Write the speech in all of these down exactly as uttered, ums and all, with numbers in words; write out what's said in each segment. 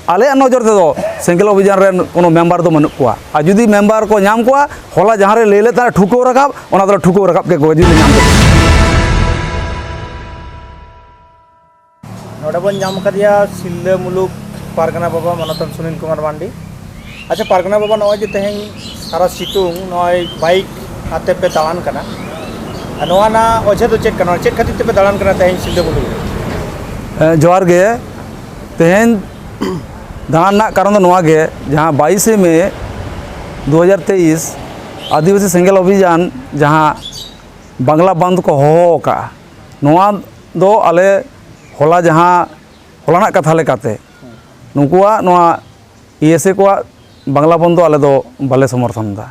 ᱟᱞᱮᱭᱟᱜ ᱱᱚᱡᱚᱨ ᱛᱮᱫᱚ ᱥᱮᱸᱜᱮᱞ ᱚᱵᱷᱤᱡᱟᱱ ᱨᱮᱱ ᱠᱳᱱᱳ ᱢᱮᱢᱵᱟᱨ ᱫᱚ ᱵᱟᱹᱱᱩᱜ ᱠᱚᱣᱟ᱾ ᱟᱨ ᱡᱩᱫᱤ ᱢᱮᱢᱵᱟᱨ ᱠᱚ ᱧᱟᱢ ᱠᱚᱣᱟ, ᱦᱚᱞᱟ ᱡᱟᱦᱟᱸ ᱨᱮ ᱞᱟᱹᱭ ᱞᱮᱫ ᱛᱟᱦᱮᱸᱫ ᱴᱷᱩᱠᱟᱹᱣ ᱨᱟᱠᱟᱵ, ᱚᱱᱟ ᱫᱚᱞᱮ ᱴᱷᱩᱠᱟᱹᱣ ᱨᱟᱠᱟᱵ ᱠᱮᱫ ᱠᱚᱣᱟ ᱡᱩᱫᱤ ᱞᱮ ᱧᱟᱢ ᱠᱮᱫ ᱠᱚᱣᱟ᱾ ᱱᱚᱰᱮ ᱵᱚᱱ ᱧᱟᱢ ᱟᱠᱟᱫᱮᱭᱟ ᱥᱤᱞᱫᱟᱹ ᱢᱩᱞᱩᱠ ᱯᱟᱨᱜᱟᱱᱟ ᱵᱟᱵᱟ ᱢᱟᱱᱚᱛᱟᱱ ᱥᱩᱱᱤᱞ ᱠᱩᱢᱟᱨ ᱢᱟᱱᱰᱤ᱾ ᱟᱪᱪᱷᱟ ᱯᱟᱨᱜᱟᱱᱟ ᱵᱟᱵᱟ, ᱱᱚᱜᱼᱚᱭ ᱡᱮ ᱛᱮᱦᱮᱧ ᱥᱟᱨᱟ ᱥᱤᱛᱩᱝ ᱱᱚᱜᱼᱚᱭ ᱵᱟᱭᱤᱠ ᱟᱛᱮ ᱯᱮ ᱫᱟᱬᱟᱱ ᱠᱟᱱᱟ, ᱟᱨ ᱱᱚᱣᱟ ᱨᱮᱱᱟᱜ ᱚᱡᱮ ᱫᱚ ᱪᱮᱫ ᱠᱟᱱᱟ? ᱪᱮᱫ ᱠᱷᱟᱹᱛᱤᱨ ᱛᱮᱯᱮ ᱫᱟᱬᱟᱱ ᱠᱟᱱᱟ ᱛᱮᱦᱮᱧ ᱥᱤᱞᱫᱟᱹ ᱢᱩᱞᱩᱠ ᱨᱮ? ᱮ, ᱡᱚᱦᱟᱨ ᱜᱮ᱾ ᱛᱮᱦᱮᱧ ᱫᱟᱬᱟᱱ ᱨᱮᱱᱟᱜ ᱠᱟᱨᱚᱱ ᱫᱚ ᱱᱚᱣᱟ ᱜᱮ, ᱡᱟᱦᱟᱸ ᱵᱟᱭᱤᱥᱮ ᱢᱮ ᱫᱩ ᱦᱟᱡᱟᱨ ᱛᱮᱭᱤᱥ ᱟᱹᱫᱤᱵᱟᱹᱥᱤ ᱥᱮᱸᱜᱮᱞ ᱚᱵᱷᱤᱡᱟᱱ ᱡᱟᱦᱟᱸ ᱵᱟᱝᱞᱟ ᱵᱚᱱᱫᱷ ᱠᱚ ᱦᱚᱦᱚ ᱟᱠᱟᱫᱼᱟ, ᱱᱚᱣᱟ ᱫᱚ ᱟᱞᱮ ᱦᱚᱞᱟ ᱡᱟᱦᱟᱸ ᱦᱚᱞᱟᱱᱟᱜ ᱠᱟᱛᱷᱟ ᱞᱮᱠᱟᱛᱮ ᱱᱩᱠᱩᱣᱟᱜ ᱱᱚᱣᱟ ᱤ ᱮᱥ ᱮ ᱠᱚᱣᱟᱜ ᱵᱟᱝᱞᱟ ᱵᱚᱱᱫᱷ ᱫᱚ ᱟᱞᱮ ᱫᱚ ᱵᱟᱞᱮ ᱥᱚᱢᱚᱨᱛᱷᱚᱱ ᱮᱫᱟ᱾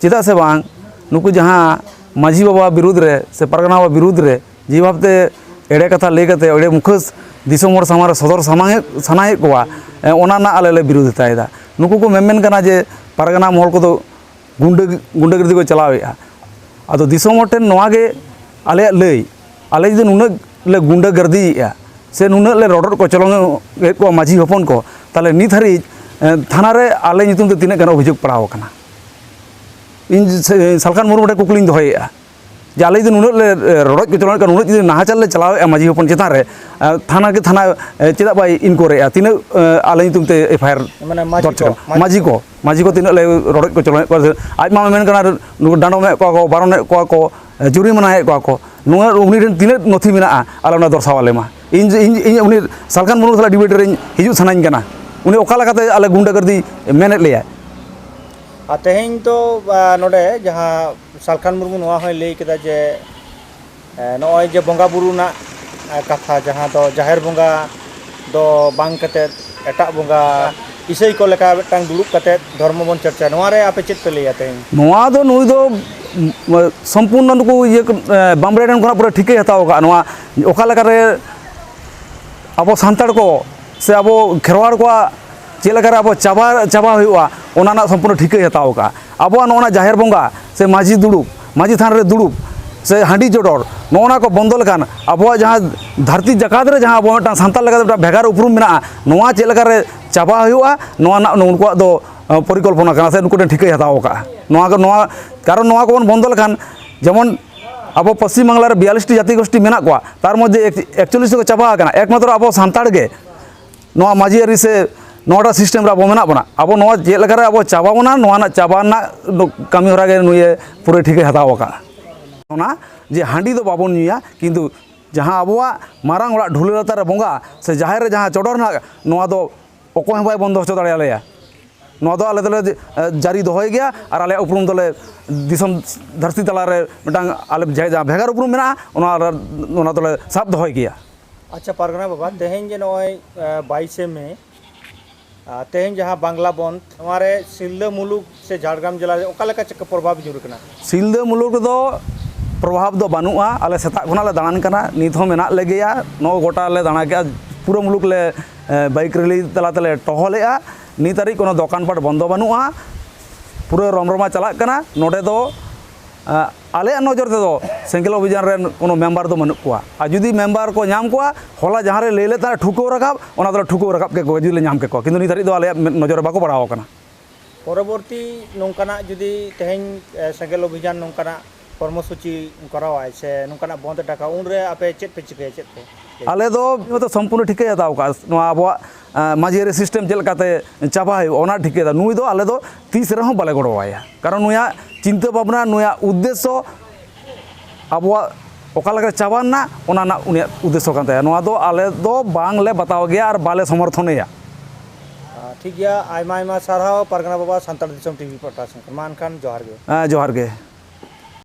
ᱪᱮᱫᱟᱜ ᱥᱮ ᱵᱟᱝ, ᱱᱩᱠᱩ ᱡᱟᱦᱟᱸ ᱢᱟᱹᱡᱷᱤ ᱵᱟᱵᱟ ᱵᱤᱨᱩᱫᱽ ᱨᱮ ᱥᱮ ᱯᱟᱨᱜᱟᱱᱟ ᱵᱟᱵᱟ ᱵᱤᱨᱩᱫᱽ ᱨᱮ ᱡᱮ ᱵᱷᱟᱵᱽᱛᱮ ᱮᱲᱮ ᱠᱟᱛᱷᱟ ᱞᱟᱹᱭ ᱠᱟᱛᱮ ᱚᱸᱰᱮ ᱢᱩᱠᱷᱟᱹᱥ ᱫᱤᱥᱚᱢ ᱦᱚᱲ ᱥᱟᱢᱟᱝ ᱨᱮ ᱥᱚᱫᱚᱨ ᱥᱟᱢᱟᱝ ᱥᱟᱱᱟᱭᱮᱫ ᱠᱚᱣᱟ, ᱮ, ᱚᱱᱟ ᱨᱮᱱᱟᱜ ᱟᱞᱮ ᱞᱮ ᱵᱤᱨᱳᱫᱷᱤᱛᱟᱭᱮᱫᱟ᱾ ᱱᱩᱠᱩ ᱠᱚ ᱢᱮᱱᱢᱮᱱ ᱠᱟᱱᱟ ᱡᱮ ᱯᱟᱨᱜᱟᱱᱟ ᱢᱚᱦᱚᱞ ᱠᱚᱫᱚ ᱜᱩᱱᱰᱟᱹ ᱜᱩᱱᱰᱟᱹᱜᱤᱨᱤ ᱠᱚ ᱪᱟᱞᱟᱣᱮᱫᱼᱟ᱾ ᱟᱫᱚ ᱫᱤᱥᱚᱢ ᱦᱚᱲ ᱴᱷᱮᱱ ᱱᱚᱣᱟ ᱜᱮ ᱟᱞᱮᱭᱟᱜ ᱞᱟᱹᱭ, ᱟᱞᱮ ᱡᱩᱫᱤ ᱱᱩᱱᱟᱹᱜ ᱞᱮ ᱜᱩᱱᱰᱟᱹ ᱜᱟᱹᱨᱫᱤᱭᱮᱫᱼᱟ ᱥᱮ ᱱᱩᱱᱟᱹᱜ ᱞᱮ ᱨᱚᱰᱚᱡ ᱠᱚᱪᱞᱚᱱᱮᱫ ᱠᱚᱣᱟ ᱢᱟᱹᱡᱷᱤ ᱦᱚᱯᱚᱱ ᱠᱚ, ᱛᱟᱦᱚᱞᱮ ᱱᱤᱛ ᱦᱟᱹᱨᱤᱡ, ᱮ, ᱛᱷᱟᱱᱟ ᱨᱮ ᱟᱞᱮ ᱧᱩᱛᱩᱢ ᱛᱮ ᱛᱤᱱᱟᱹᱜ ᱜᱟᱱ ᱚᱵᱷᱤᱡᱳᱜᱽ ᱯᱟᱲᱟᱣ ᱟᱠᱟᱱᱟ? ᱤᱧ ᱥᱮ-, ᱥᱟᱞᱠᱷᱟᱱ ᱢᱩᱨᱢᱩ ᱴᱷᱮᱱ ᱠᱩᱠᱞᱤᱧ ᱫᱚᱦᱚᱭᱮᱫᱼᱟ ᱡᱮ ᱟᱞᱮ ᱡᱩᱫᱤ ᱱᱩᱱᱟᱹᱜ ᱞᱮ, ᱮ, ᱨᱚᱰᱚᱡ ᱠᱚᱪᱞᱚᱱᱮᱫ ᱠᱟᱱ, ᱱᱩᱱᱟᱹᱜ ᱡᱩᱫᱤ ᱱᱟᱦᱟᱪᱟᱨ ᱞᱮ ᱪᱟᱞᱟᱣᱮᱫᱼᱟ ᱢᱟᱹᱡᱷᱤ ᱦᱚᱯᱚᱱ ᱪᱮᱛᱟᱱ ᱨᱮ, ᱮ, ᱛᱷᱟᱱᱟ ᱜᱮ ᱛᱷᱟᱱᱟ, ᱮ, ᱪᱮᱫᱟᱜ ᱵᱟᱭ ᱤᱱᱠᱩᱣᱟᱨᱤᱭᱮᱫᱼᱟ? ᱛᱤᱱᱟᱹᱜ, ᱮ, ᱟᱞᱮ ᱧᱩᱛᱩᱢ ᱛᱮ ᱮᱯᱷ ᱟᱭ ᱟᱨ ᱢᱟᱱᱮ ᱢᱟᱹᱡᱷᱤ ᱫᱚᱨᱡᱽ ᱠᱚ, ᱠᱟᱱᱟ? ᱢᱟᱹᱡᱷᱤ ᱢᱟᱹᱡᱷᱤ ᱠᱚ᱾ ᱠᱚ, ᱢᱟᱹᱡᱷᱤ ᱠᱚ ᱛᱤᱱᱟᱹᱜ ᱞᱮ ᱨᱚᱰᱚᱡ ᱠᱚᱪᱞᱚᱱᱮᱫ ᱠᱚᱣᱟ? ᱟᱡ ᱢᱟ ᱢᱮᱱ ᱠᱟᱱᱟ ᱱᱩᱠᱩ ᱰᱟᱸᱰᱚᱢᱮᱫ ᱠᱚᱣᱟ ᱠᱚ, ᱵᱟᱨᱚᱱᱮᱫ ᱠᱚᱣᱟ ᱠᱚ, ᱮ, ᱡᱩᱨᱤᱢᱟᱱᱟᱭᱮᱫ ᱠᱚᱣᱟ ᱠᱚ᱾ ᱱᱚᱣᱟ ᱩᱱᱤ ᱴᱷᱮᱱ ᱛᱤᱱᱟᱹᱜ ᱱᱚᱛᱷᱤ ᱢᱮᱱᱟᱜᱼᱟ, ᱟᱞᱮ ᱚᱱᱟ ᱫᱚᱨᱥᱟᱣ ᱟᱞᱮ ᱢᱟ᱾ ᱤᱧ, ᱤᱧ, ᱤᱧ ᱩᱱᱤ ᱥᱟᱞᱠᱷᱟᱱ ᱢᱩᱨᱢᱩ ᱥᱟᱞᱟᱜ ᱰᱤᱵᱮᱴ ᱨᱮᱧ ᱦᱤᱡᱩᱜ ᱥᱟᱱᱟᱧ ᱠᱟᱱᱟ, ᱩᱱᱤ ᱚᱠᱟ ᱞᱮᱠᱟᱛᱮ ᱟᱞᱮ ᱜᱩᱱᱰᱟᱹᱜᱟᱨᱫᱤ ᱢᱮᱱᱮᱫ ᱞᱮᱭᱟᱭ᱾ ᱟᱨ ᱛᱮᱦᱮᱧ ᱫᱚ, ᱟ, ᱱᱚᱰᱮ ᱡᱟᱦᱟᱸ ᱥᱟᱞᱠᱷᱟᱱ ᱢᱩᱨᱢᱩ ᱱᱚᱣᱟ ᱦᱚᱸᱭ ᱞᱟᱹᱭ ᱠᱮᱫᱟ ᱡᱮ, ᱮ, ᱱᱚᱜᱼᱚᱭ ᱡᱮ ᱵᱚᱸᱜᱟ ᱵᱩᱨᱩ ᱨᱮᱱᱟᱜ, ᱮ, ᱠᱟᱛᱷᱟ, ᱡᱟᱦᱟᱸ ᱫᱚ ᱡᱟᱦᱮᱨ ᱵᱚᱸᱜᱟ ᱫᱚ ᱵᱟᱝ ᱠᱟᱛᱮᱫ ᱮᱴᱟᱜ ᱵᱚᱸᱜᱟ, ᱤᱥᱟᱹᱭ ᱠᱚ ᱞᱮᱠᱟ ᱢᱤᱫᱴᱟᱝ ᱫᱩᱲᱩᱵ ᱠᱟᱛᱮᱫ ᱫᱷᱚᱨᱢᱚ ᱵᱚᱱ ᱪᱚᱨᱪᱟᱭᱟ, ᱱᱚᱣᱟ ᱨᱮ ᱟᱯᱮ ᱪᱮᱫ ᱯᱮ ᱞᱟᱹᱭᱟ ᱛᱮᱦᱮᱧ? ᱱᱚᱣᱟ ᱫᱚ ᱱᱩᱭ ᱫᱚ, ᱩᱢ, ᱥᱚᱢᱯᱩᱨᱱᱚ ᱱᱩᱠᱩ ᱤᱭᱟᱹ ᱠᱚ, ᱮ, ᱵᱟᱢᱵᱽᱲᱮ ᱴᱷᱮᱱ ᱠᱷᱚᱱᱟᱜ ᱯᱩᱨᱟᱹ ᱴᱷᱤᱠᱟᱹᱭ ᱦᱟᱛᱟᱣ ᱟᱠᱟᱫᱼᱟ᱾ ᱱᱚᱣᱟ ᱚᱠᱟ ᱞᱮᱠᱟᱨᱮ ᱟᱵᱚ ᱥᱟᱱᱛᱟᱲ ᱠᱚ ᱥᱮ ᱟᱵᱚ ᱠᱷᱮᱨᱣᱟᱲ ᱠᱚᱣᱟᱜ ᱪᱮᱫ ᱞᱮᱠᱟᱨᱮ ᱟᱵᱚ ᱪᱟᱵᱟ, ᱪᱟᱵᱟ ᱦᱩᱭᱩᱜᱼᱟ, ᱚᱱᱟ ᱨᱮᱱᱟᱜ ᱥᱚᱢᱯᱩᱨᱱᱚ ᱴᱷᱤᱠᱟᱹᱭ ᱦᱟᱛᱟᱣ ᱟᱠᱟᱫᱼᱟ᱾ ᱟᱵᱚᱣᱟᱜ ᱱᱚᱜᱼᱚ ᱱᱟ ᱡᱟᱦᱮᱨ ᱵᱚᱸᱜᱟ ᱥᱮ ᱢᱟᱹᱡᱷᱤ ᱫᱩᱲᱩᱵ, ᱢᱟᱹᱡᱷᱤ ᱛᱷᱟᱱ ᱨᱮ ᱫᱩᱲᱩᱵ, ᱥᱮ ᱦᱟᱺᱰᱤ ᱪᱚᱰᱚᱨ, ᱱᱚᱜᱼᱚ ᱱᱟ ᱠᱚ ᱵᱚᱱᱫᱚ ᱞᱮᱠᱷᱟᱱ ᱟᱵᱚᱣᱟᱜ ᱡᱟᱦᱟᱸ ᱫᱷᱟᱹᱨᱛᱤ ᱡᱟᱠᱟᱛ ᱨᱮ ᱡᱟᱦᱟᱸ ᱟᱵᱚ ᱢᱤᱫᱴᱟᱝ ᱥᱟᱱᱛᱟᱲ ᱞᱮᱠᱟᱛᱮ ᱢᱤᱫᱴᱟᱝ ᱵᱷᱮᱜᱟᱨ ᱩᱯᱨᱩᱢ ᱢᱮᱱᱟᱜᱼᱟ, ᱱᱚᱣᱟ ᱪᱮᱫ ᱞᱮᱠᱟᱨᱮ ᱪᱟᱵᱟ ᱦᱩᱭᱩᱜᱼᱟ, ᱱᱚᱣᱟ ᱨᱮᱱᱟᱜ ᱩᱱᱠᱩᱣᱟᱜ ᱫᱚ ᱯᱚᱨᱤᱠᱚᱞᱯᱚᱱᱟ ᱠᱟᱱᱟ ᱥᱮ ᱱᱩᱠᱩ ᱴᱷᱮᱱ ᱴᱷᱤᱠᱟᱹᱭ ᱦᱟᱛᱟᱣ ᱟᱠᱟᱫᱼᱟ᱾ ᱱᱚᱣᱟ ᱠᱚ, ᱱᱚᱣᱟ ᱠᱟᱨᱚᱱ ᱱᱚᱣᱟ ᱠᱚᱵᱚᱱ ᱵᱚᱱᱫᱚ ᱞᱮᱠᱷᱟᱱ, ᱡᱮᱢᱚᱱ ᱟᱵᱚ ᱯᱚᱥᱪᱤᱢ ᱵᱟᱝᱞᱟ ᱨᱮ ᱵᱤᱭᱟᱞᱤᱥ ᱴᱤ ᱡᱟᱹᱛᱤ ᱜᱳᱥᱴᱤ ᱢᱮᱱᱟᱜ ᱠᱚᱣᱟ, ᱛᱟᱨ ᱢᱚᱫᱽᱫᱷᱮ ᱮᱠ- ᱮᱠᱪᱚᱞᱞᱤᱥ ᱠᱚ ᱪᱟᱵᱟ ᱟᱠᱟᱱᱟ᱾ ᱮᱠᱢᱟᱛᱨᱚ ᱟᱵᱚ ᱥᱟᱱᱛᱟᱲ ᱜᱮ ᱱᱚᱣᱟ ᱢᱟᱹᱡᱷᱤ ᱟᱹᱨᱤ ᱥᱮ ᱱᱚᱣᱟᱴᱟᱜ ᱥᱤᱥᱴᱮᱢ ᱨᱮ ᱟᱵᱚ ᱢᱮᱱᱟᱜ ᱵᱚᱱᱟ᱾ ᱟᱵᱚ ᱱᱚᱣᱟ ᱪᱮᱫ ᱞᱮᱠᱟᱨᱮ ᱟᱵᱚ ᱪᱟᱵᱟ ᱵᱚᱱᱟ, ᱱᱚᱣᱟ ᱨᱮᱱᱟᱜ ᱪᱟᱵᱟ ᱨᱮᱱᱟᱜ ᱠᱟᱹᱢᱤ ᱦᱚᱨᱟ ᱜᱮ ᱱᱩᱭᱮ ᱯᱩᱨᱟᱹ ᱴᱷᱤᱠᱮ ᱦᱟᱛᱟᱣ ᱟᱠᱟᱫᱼᱟ᱾ ᱚᱱᱟ ᱡᱮ ᱦᱟᱺᱰᱤ ᱫᱚ ᱵᱟᱵᱚᱱ ᱧᱩᱭᱟ, ᱠᱤᱱᱛᱩ ᱡᱟᱦᱟᱸ ᱟᱵᱚᱣᱟᱜ ᱢᱟᱨᱟᱝ ᱚᱲᱟᱜ ᱰᱷᱩᱞᱟᱹ ᱞᱟᱛᱟᱨ ᱨᱮ ᱵᱚᱸᱜᱟ ᱥᱮ ᱡᱟᱦᱮᱨ ᱨᱮ ᱡᱟᱦᱟᱸ ᱪᱚᱰᱚᱨ ᱨᱮᱱᱟᱜ, ᱱᱚᱣᱟ ᱫᱚ ᱚᱠᱚᱭ ᱦᱚᱸ ᱵᱟᱭ ᱵᱚᱱᱫᱚ ᱦᱚᱪᱚ ᱫᱟᱲᱮᱭᱟᱞᱮᱭᱟ᱾ ᱱᱚᱣᱟ ᱫᱚ ᱟᱞᱮ ᱫᱚᱞᱮ ᱡᱟᱹᱨᱤ ᱫᱚᱦᱚᱭ ᱜᱮᱭᱟ ᱟᱨ ᱟᱞᱮᱭᱟᱜ ᱩᱯᱨᱩᱢ ᱫᱚᱞᱮ ᱫᱤᱥᱚᱢ ᱫᱷᱟᱹᱨᱛᱤ ᱛᱟᱞᱟᱨᱮ ᱢᱤᱫᱴᱟᱝ ᱟᱞᱮ ᱡᱟᱦᱟᱸ ᱡᱟᱦᱟᱸ ᱵᱷᱮᱜᱟᱨ ᱩᱯᱨᱩᱢ ᱢᱮᱱᱟᱜᱼᱟ, ᱚᱱᱟ ᱚᱱᱟ ᱫᱚᱞᱮ ᱥᱟᱵ ᱫᱚᱦᱚᱭ ᱜᱮᱭᱟ᱾ ᱟᱪᱪᱷᱟ ᱯᱟᱨᱜᱟᱱᱟ ᱵᱟᱵᱟ, ᱛᱮᱦᱮᱧ ᱡᱮ ᱱᱚᱜᱼᱚᱭ ᱵᱟᱭᱤᱥᱮ ᱢᱮ, ᱟᱨ ᱛᱮᱦᱮᱧ ᱡᱟᱦᱟᱸ ᱵᱟᱝᱞᱟ ᱵᱚᱱᱫᱷ, ᱱᱚᱣᱟ ᱨᱮ ᱥᱤᱞᱫᱟᱹ ᱢᱩᱞᱩᱠ ᱥᱮ ᱡᱷᱟᱲᱜᱨᱟᱢ ᱡᱮᱞᱟ ᱨᱮ ᱚᱠᱟ ᱞᱮᱠᱟ ᱪᱮᱫ ᱠᱚ ᱯᱨᱚᱵᱷᱟᱵᱽ ᱧᱩᱨ ᱠᱟᱱᱟ? ᱥᱤᱞᱫᱟᱹ ᱢᱩᱞᱩᱠ ᱨᱮᱫᱚ ᱯᱨᱚᱵᱷᱟᱵᱽ ᱫᱚ ᱵᱟᱹᱱᱩᱜᱼᱟ᱾ ᱟᱞᱮ ᱥᱮᱛᱟᱜ ᱠᱷᱚᱱᱟᱜ ᱞᱮ ᱫᱟᱬᱟᱱ ᱠᱟᱱᱟ, ᱱᱤᱛ ᱦᱚᱸ ᱢᱮᱱᱟᱜ ᱞᱮᱜᱮᱭᱟ᱾ ᱱᱚᱜᱼᱚ ᱜᱚᱴᱟ ᱞᱮ ᱫᱟᱬᱟ ᱠᱮᱜᱼᱟ, ᱯᱩᱨᱟᱹ ᱢᱩᱞᱩᱠ ᱞᱮ ᱮ, ᱵᱟᱭᱤᱠ ᱨᱮᱞᱤ ᱛᱟᱞᱟ ᱛᱮᱞᱮ ᱴᱚᱦᱚᱞᱮᱜᱼᱟ᱾ ᱱᱤᱛ ᱦᱟᱹᱨᱤᱡ ᱠᱳᱱᱳ ᱫᱚᱠᱟᱱ ᱯᱟᱴ ᱵᱚᱱᱫᱚ ᱵᱟᱹᱱᱩᱜᱼᱟ, ᱯᱩᱨᱟᱹ ᱨᱚᱢᱨᱚᱢᱟ ᱪᱟᱞᱟᱜ ᱠᱟᱱᱟ᱾ ᱱᱚᱰᱮ ᱫᱚ ᱮ, ᱟᱞᱮᱭᱟᱜ ᱱᱚᱡᱚᱨ ᱛᱮᱫᱚ ᱥᱮᱸᱜᱮᱞ ᱚᱵᱷᱤᱡᱟᱱ ᱨᱮᱱ ᱠᱳᱱᱳ ᱢᱮᱢᱵᱟᱨ ᱫᱚ ᱵᱟᱹᱱᱩᱜ ᱠᱚᱣᱟ᱾ ᱟᱨ ᱡᱩᱫᱤ ᱢᱮᱢᱵᱟᱨ ᱠᱚ ᱧᱟᱢ ᱠᱚᱣᱟ, ᱦᱚᱞᱟ ᱡᱟᱦᱟᱸ ᱨᱮ ᱞᱟᱹᱭ ᱞᱮᱫ ᱛᱟᱦᱮᱸᱫ ᱴᱷᱩᱠᱟᱹᱣ ᱨᱟᱠᱟᱵ, ᱚᱱᱟ ᱫᱚᱞᱮ ᱴᱷᱩᱠᱟᱹᱣ ᱨᱟᱠᱟᱵ ᱠᱮᱠᱚᱣᱟ ᱡᱩᱫᱤ ᱞᱮ ᱧᱟᱢ ᱠᱮᱠᱚᱣᱟ, ᱠᱤᱱᱛᱩ ᱱᱤᱛ ᱦᱟᱹᱨᱤᱡ ᱫᱚ ᱟᱞᱮᱭᱟᱜ ᱢᱮᱫ ᱱᱚᱡᱚᱨ ᱨᱮ ᱵᱟᱠᱚ ᱯᱟᱲᱟᱣ ᱟᱠᱟᱱᱟ᱾ ᱯᱚᱨᱚᱵᱚᱨᱛᱤ ᱱᱚᱝᱠᱟᱱᱟᱜ ᱡᱩᱫᱤ ᱛᱮᱦᱮᱧ ᱮ, ᱥᱮᱸᱜᱮᱞ ᱚᱵᱷᱤᱡᱟᱱ ᱱᱚᱝᱠᱟᱱᱟᱜ ᱠᱚᱨᱢᱚᱥᱩᱪᱤ ᱠᱚᱨᱟᱣᱟᱭ ᱥᱮ ᱱᱚᱝᱠᱟᱱᱟᱜ ᱵᱚᱱᱫ ᱮ ᱰᱟᱠᱟᱣᱟ, ᱩᱱᱨᱮ ᱟᱯᱮ ᱪᱮᱫ ᱯᱮ ᱪᱤᱠᱟᱹᱭᱟ, ᱪᱮᱫ ᱯᱮ? ᱟᱞᱮ ᱫᱚ ᱡᱚᱛᱚ ᱥᱚᱢᱯᱩᱨᱱᱚ ᱴᱷᱤᱠᱟᱹᱭ ᱦᱟᱛᱟᱣ ᱠᱟᱜᱼᱟ, ᱱᱚᱣᱟ ᱟᱵᱚᱣᱟᱜ ᱮ, ᱢᱟᱹᱡᱷᱤ ᱟᱹᱨᱤ ᱥᱤᱥᱴᱮᱢ ᱪᱮᱫ ᱞᱮᱠᱟᱛᱮ ᱪᱟᱵᱟ ᱦᱩᱭᱩᱜᱼᱟ, ᱚᱱᱟ ᱴᱷᱤᱠᱟᱹᱭ ᱫᱟ᱾ ᱱᱩᱭ ᱫᱚ ᱟᱞᱮ ᱫᱚ ᱛᱤᱥ ᱨᱮᱦᱚᱸ ᱵᱟᱞᱮ ᱜᱚᱲᱚᱣᱟᱭᱟ, ᱠᱟᱨᱚᱱ ᱱᱩᱭᱟᱜ ᱪᱤᱱᱛᱟᱹ ᱵᱷᱟᱵᱽᱱᱟ, ᱱᱩᱭᱟᱜ ᱩᱫᱽᱫᱮᱥᱥᱚ ᱟᱵᱚᱣᱟᱜ ᱚᱠᱟ ᱞᱮᱠᱟᱨᱮ ᱪᱟᱵᱟ ᱨᱮᱱᱟᱜ, ᱚᱱᱟ ᱨᱮᱱᱟᱜ ᱩᱱᱤᱭᱟᱜ ᱩᱫᱽᱫᱮᱥᱥᱚ ᱠᱟᱱ ᱛᱟᱭᱟ᱾ ᱱᱚᱣᱟ ᱫᱚ ᱟᱞᱮ ᱫᱚ ᱵᱟᱝᱞᱮ ᱵᱟᱛᱟᱣ ᱜᱮᱭᱟ ᱟᱨ ᱵᱟᱞᱮ ᱥᱚᱢᱚᱨᱛᱷᱚᱱᱮᱭᱟ᱾ ᱟᱨ ᱴᱷᱤᱠ ᱜᱮᱭᱟ, ᱟᱭᱢᱟ ᱟᱭᱢᱟ ᱥᱟᱨᱦᱟᱣ ᱯᱟᱨᱜᱟᱱᱟ ᱵᱟᱵᱟ, ᱥᱟᱱᱛᱟᱲ ᱫᱤᱥᱚᱢ ᱴᱤᱵᱷᱤ ᱯᱟᱦᱴᱟ ᱥᱮᱱ ᱠᱷᱚᱱ᱾ ᱢᱟ ᱮᱱᱠᱷᱟᱱ ᱡᱚᱦᱟᱨ ᱜᱮ᱾ ᱦᱮᱸ, ᱡᱚᱦᱟᱨ ᱜᱮ᱾